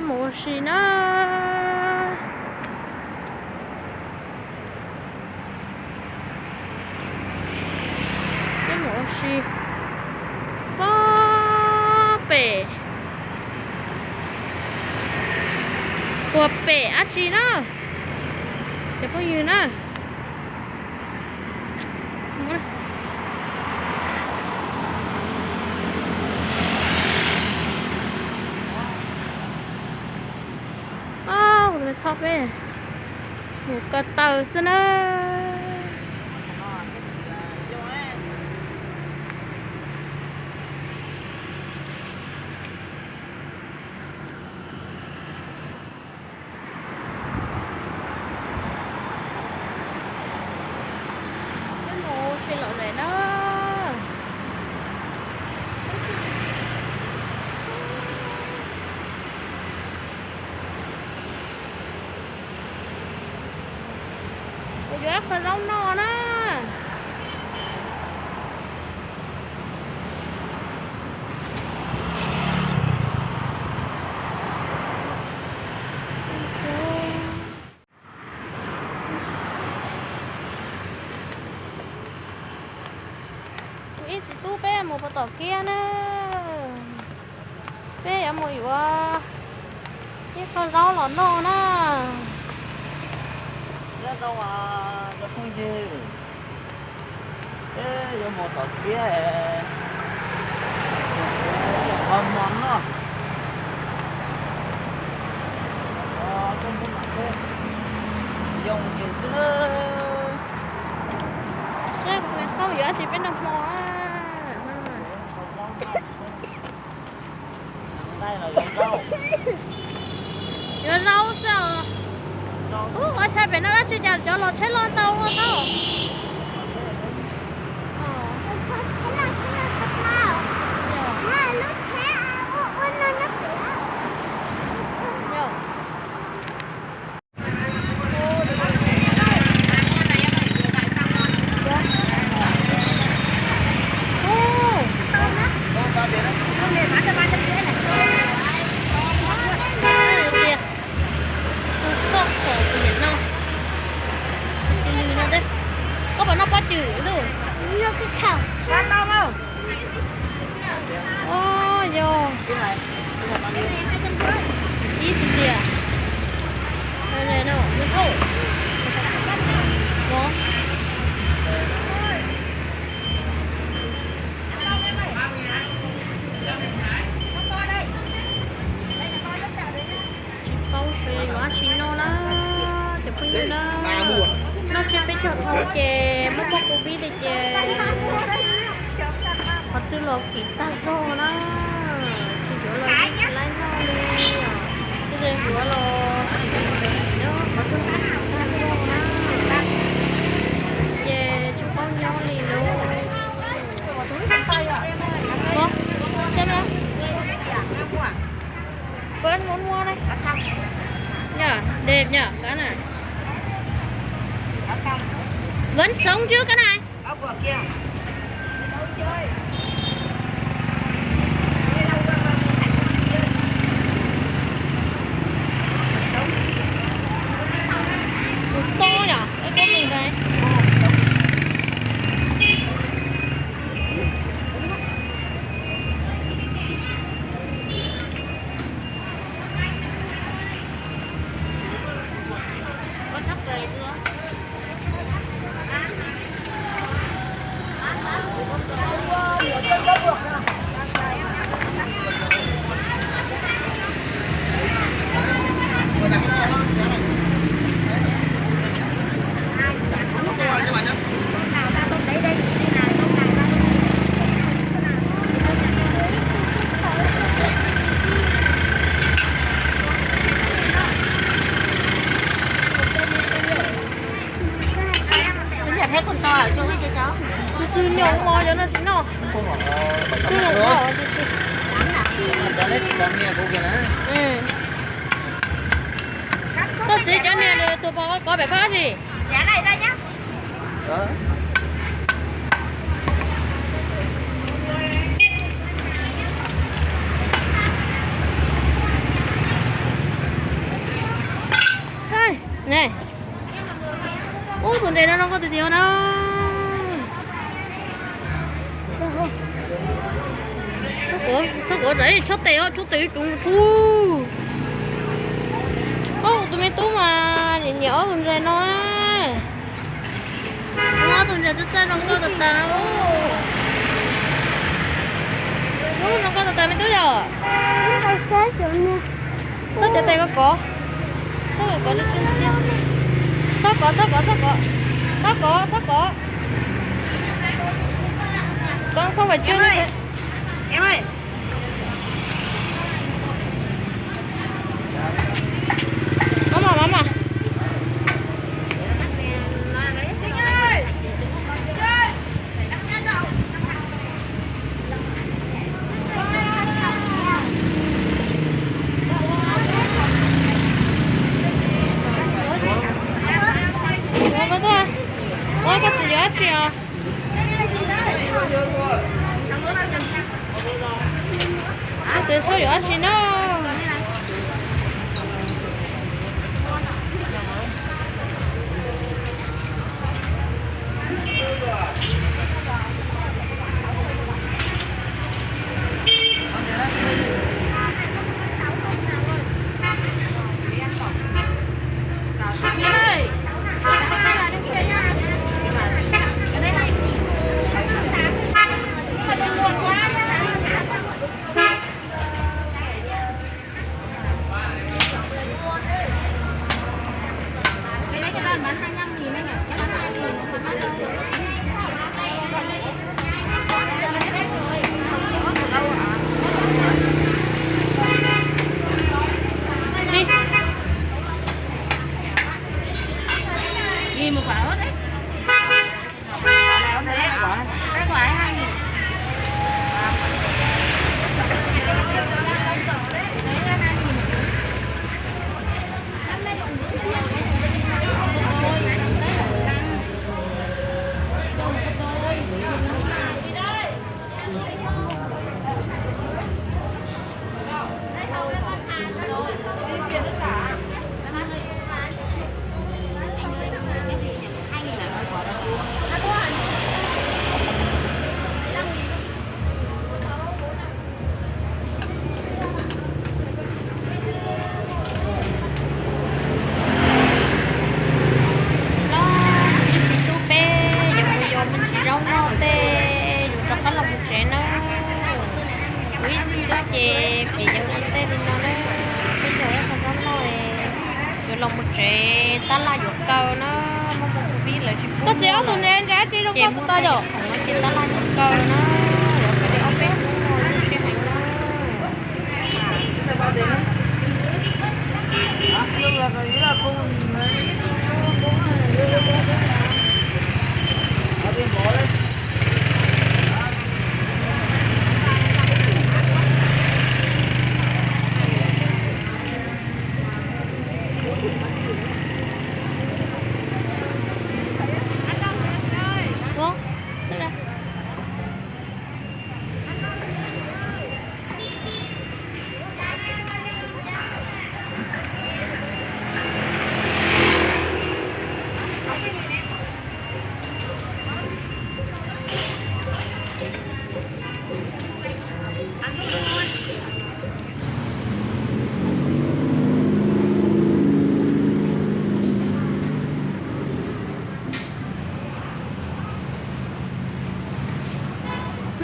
Mus ua si na. Peb mus ua si pob pem, puag pem dab tsi na, cov phooj ywg na. Au, thaub peb mus ko taw xwb na. Peb mus ua si lawm na. Kuv yuav ib qho zaub noj na. Kuv ib txiv tub peb mus puag tom kiab na. Peb yuav mus yuav ib qho zaub los noj na. Nyob zoo os cov phooj ywg, peb yuav mus tom kiab es ua hmo noj. Os, zoo ces xwb na. Saib kuv tus me thaub yuav dab tsi peb noj hmo. Yuav zaub xwb os. Ub, ua cas pem no dab tsi cas cov los tsheb loj ntau ua tau. Tus koj kom kuv niam noj. Tus lw no, koj puas noj pob kws lub? Os, yog ib tus tias, no, no. Tsis paub xyov yuav dab tsi noj na, cov phooj ywg na. Noj tsiab peb caug dhau ces muab poj kua vib li ces qhov twg los kim tag zog na. Tsis yuav los yeej tsis laib noj li. Yuav los kim kim na, qhov twg los kim tag zog na. Ces tsis paub nyob li lauj. Ua, cov no, peb muab muab na. Yog, đẹp nhỉ, cá này. Vẫn sống chứ cái này? Tus to yom, ib kub mùi này. Tus twg nyob mov cov no tsis noj. Koj txiv cov niag tus pom koj pem koj dab tsi? Ntses no zoo nkauj tiag tiag na. Txhob kov, txhob kov, tshob tes, tshob tes ib tsoom tub. Ob tus me tub mas nyiam nyiam ob tus ntses no na. Ob tus ntses txaj txaj zoo nkauj tas tas. Ub, zoo nkauj tas tas me tub yom. Txhob cov tes kov kov. Txhob kov, txhob kov, txhob kov, txhob kov. Txhob kov, txhob kov. Phooj ywg, mama, mama. Ua koj tsis yuav dab tsi os? Koj tsis txhob yuav dab tsi na. Los kuv ib txiv tub peb yuav mus yos me ntsis zaub noj tej, yuav rov qab los mus tsev na. Kuv ib txiv tub ces pem yos ua ntej li no na, peb yos ib qho zaub noj, yuav los mus tsev, tab laj yuav kaw na, muaj mus kuv vij lawv tsis pub mus lawm, ces muaj tej khoom no ces tab laj yuav kaw na, yuav kaw li ob peb hnub no, lub siab heev na.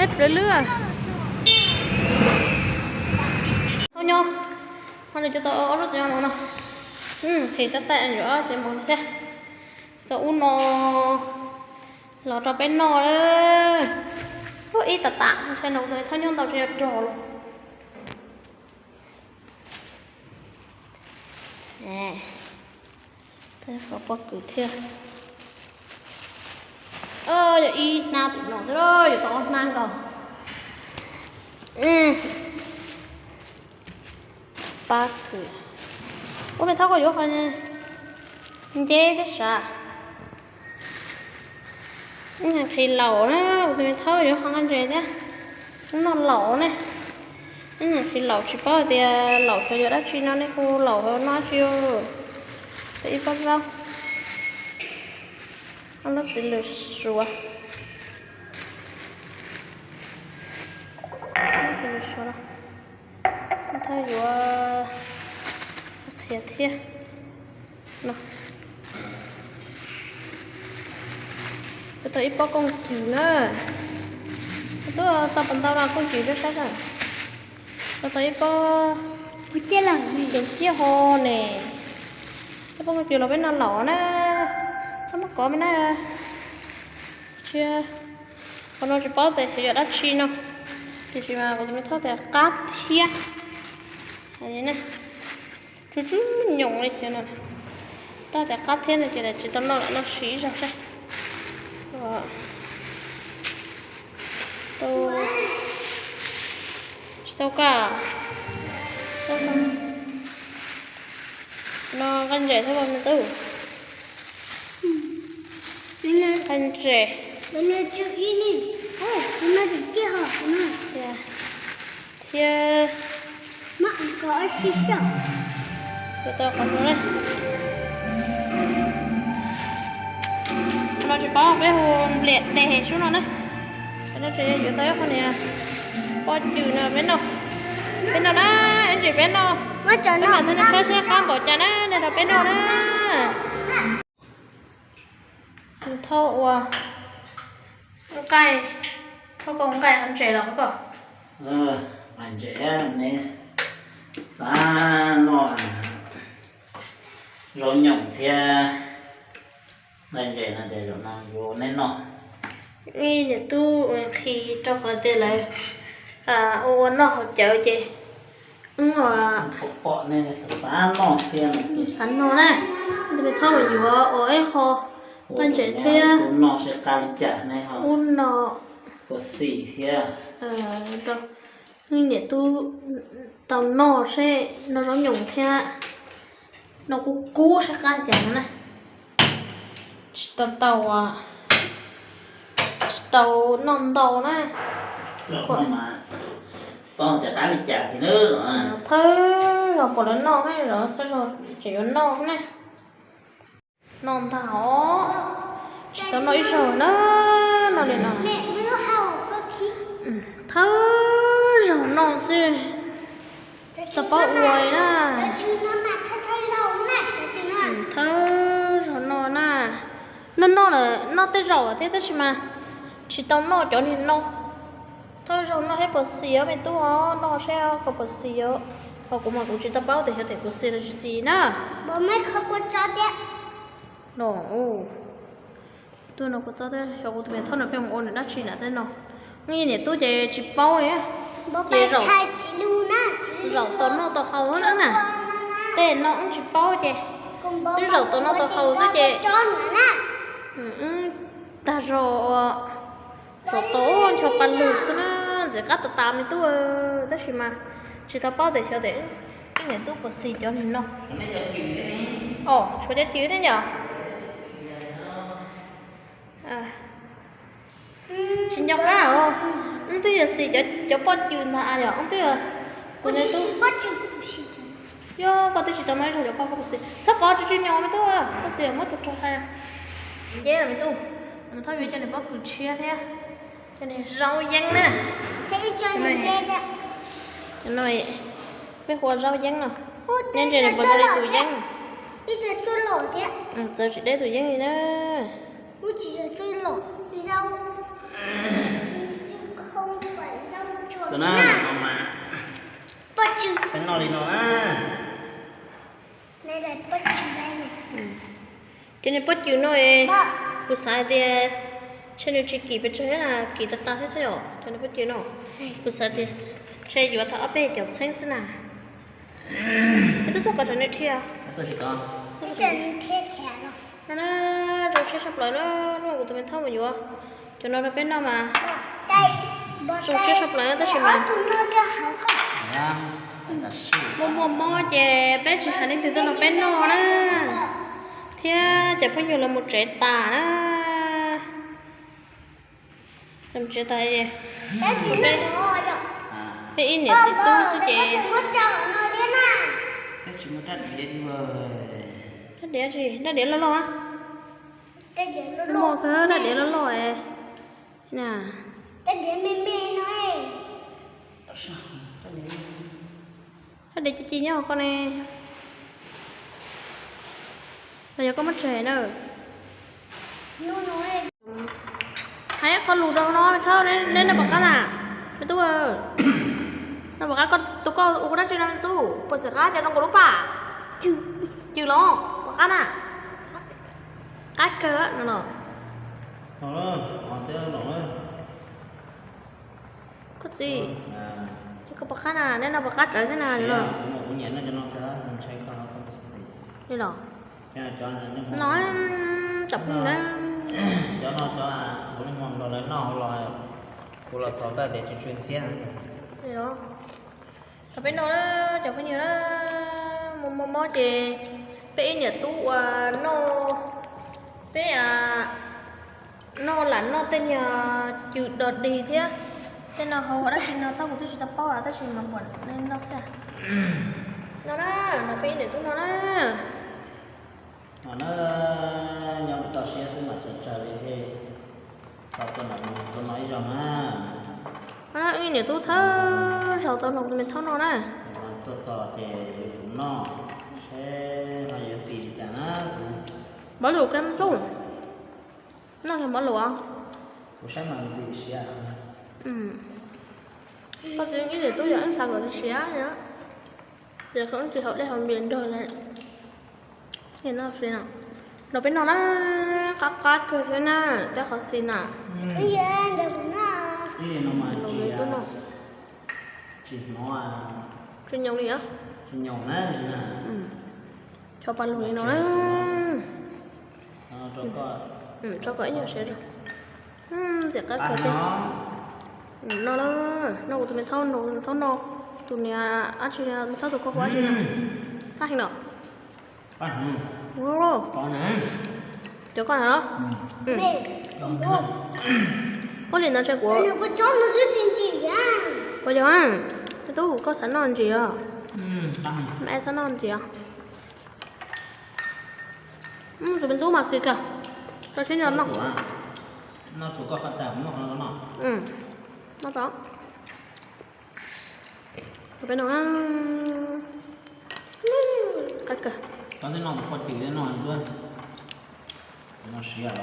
Me plawv lwb. Thaum nyob, ho nws cov tau ob lub txiv no no. Qhis tab tab yuav ob txiv mus thiab. Tau ub no los rau peb noj lawm. Ub, ib tam tam saib no, thaum nyob ntau tsis yog rog los. Qhov pob kws thiab. Yog ib hnab tim no xwb, yuav tau ob hnab nkaus. Pab kws. Ub, me thaub koj yuav qhov nceb thiab sav. Ib nyuag qhis laus na, kuv tus me thaub yuav qhov nqaij ntses thiab. Noj laus ne. Ib nyuag qhis laus tsis paub hais tias laus xyov yuav dab tsi no, nej hu laus noj dab tsi. Ib pob zaub. Ob lub txiv lws suav, lub txiv lws suav no, thawj yuav qhiav thiab no. Yuav tau ib pob kooj cws na. Twb tau pas ntau no kooj cws sab sab na. Tau tau ib pob ceev ciaj ho ne. Ib pob kooj cws los peb noj laus na. Txhob muab kov me na. Tsis, qhov no tsis paub tias xyov yog dab tsi no, tiam sis mas kuv tus me thauj tias qab thiab. Tsw tsw nyoos li no. Tab tias qab thiab no ces tsis tau noj lawm, noj ib zaug seb. Tsis tau kaj. No nqaij ntses thiab me tub. Nqaij ntses thiab yuav tau qhov no na. Qhov no tsis paub, peb hu npliam deg sub no na. Qhov no ces yuav tau ib qho niag pob cws no peb noj. Peb noj na, ib ntsis peb noj. Peb mam thiaj li saib seb qab npaum cas na, nej nrog peb noj na. Thauj ua nqaij, thauj koj ua nqaij ntses los koj. Nqaij ntses ne, xav noj zaub nyoos thiab nqaij ntses no ces zaum no yuav neb noj. Ib niam tub nqhis rau qhov tias lawv ua ua noj haus cawv ces wb pom nej xav noj thiab, xav noj na. Tus me thauj yuav ua ib qho nqaij ntses thiab, ub no, ib niam tub tau noj seb noj zaub nyoos thiab noj kub kub seb qab li cas no na. Tsis tau tau, tsis tau noj ntau na. Thawj zaug pom lawv noj na, thawj zaug tseem yuav noj na. Noj ntag os, tsis tau noj ib zaug na, noj li no. Thawj zaug noj xwb, tsis tau paub ua li na. Thawj zaug noj na, noj noj lawm, noj tej zaum thiab tab sis mas tsis tau noj cov niag no. Thawj zaug noj thiab puas xis os me tub, noj seb puas xis os. Ho kuv mas kuv tsis tau paub tias xyov tias puas xis los tsis xis na. No, tuaj no kuv txob thiab, xyov kuv tus me thauj no pheej mus ua nws dab tsi na tej no. Niam tub ces tsis paub li, ces zaum tau noj tau haus na. Tej no wb tsis paub ces twb zaum tau noj tau haus xwb ces wb tag zog zaum tau ncho pa lug xwb na, ntxim qab tas tas me tub, tab sis mas tsis tau paub tias xyov tias ib niam tub puas xis cov niag no. Os, tshuav cov cws thiab yom. Tsis nco qab os, wb twb yog xis cov pob cws ntag yom, wb twb yog, kuv ne tub. Yog koj twb tsis tau noj ib zaug cov koj, koj puas xis? Txhob kov tsw tsw nyoos me tub, koj xis muab tus rog hais. Nceb me tub, thauj yuav cov niag pob kws tshiab thiab cov niag zaub yeeb na. Peb hu ua zaub yeeb no, nyob ntse nws puas tau li tus yeeb. Txawv tsis deb tus yeeb li na. Peb noj li no na. Cov niag pob cws no, kuv xav hais tias ntshe nws tsis kim pes tsawg thiab na, kim tas tas thiab thiab yom, cov niag pob cws no. Kuv xav tias ntshe yuav tau ob peb caug txheeb xwb na. Peb twb txhob kov tsam nws dhia. No na, zoo siab tshaj plaws na, kuv tus me thauj mus yuav cov no rau peb noj mas zoo siab tshaj plaws tab sis mas muaj muaj mob ces peb tsis hais leej twg tuaj nrog peb noj na, thiab cov phooj ywg los mus tsev tas na. Mus tsev tas, peb ib niam txiv tub xwb ces. Rab diav tsis, rab diav loj loj. Muaj kawg, rab diav loj loj na. Rab diav ci ci nyob koj ne. Los yog koj muab tseg na. Hais qhov lus rau no thawj, neb noj puas qab na? Me tub, noj puas qab? Koj tus koj ua dab tsi no me tub? Puas txawm qab cov zoo nkaus lub pam? Cws los puas qab na? Qab kawg no los. Koj txiv, ces koj puas qab na? Neb noj puas qab tsawv thiab na los? Li los? No, cov phooj ywg na, cov no cov kuv niaj hmo nrog lawv noj los kuv los txog tag tias tsw tsw ntxhiab. Li los, thov peb noj na, cov phooj ywg na, mob mob mob ces peb ib niam tub uas noj, peb noj lam noj tej niag cws dog dig thiab tej no hauv ua dab tsi no thaum kuv twb tsis tau paub tab sis mas pom nej noj xwb. No na, no peb ib niam tub no na. No na, nyob toj siab xwb mas tsawg tsawg li thiab. Tau tuaj nrog mus tuaj noj ib zaug na. Wb niam tub thawj zaug tau nrog tus me thaub noj na. Tuaj txog ces yuav tsum noj seb ho yuav xis li cas na. Mov lus kab tub, noj yog mov lus. Kuv saib mas ntxim siab. Koj txiv ib niam tub yog wb xav kom siav na. Ces koj tsis haus dej haus npias nrog li. Nrog peb noj na, qab qab kawg thiab na, tej qhov xis na. Tsis hnov, tsis nyoos li os. Tsis nyoos na. Tso pa lug li no na. Tso kom ib nyuag siav rau. Ntxim qab kawg thiab. No na, no kuv tus me thaub, no tus me thaub no, tus niag dab tsi, me thaub tus koj hu dab tsi no. Qab heev los. Cov koj na los. Ua li ntawd ntshe kuv, kuv yog, me tub koj xav noj ntsis os. Mas txhob noj ntsis os. Tus me tub mas xis kawg, rau siab nco noj. Noj tau. Peb no, qab kawg. No siav.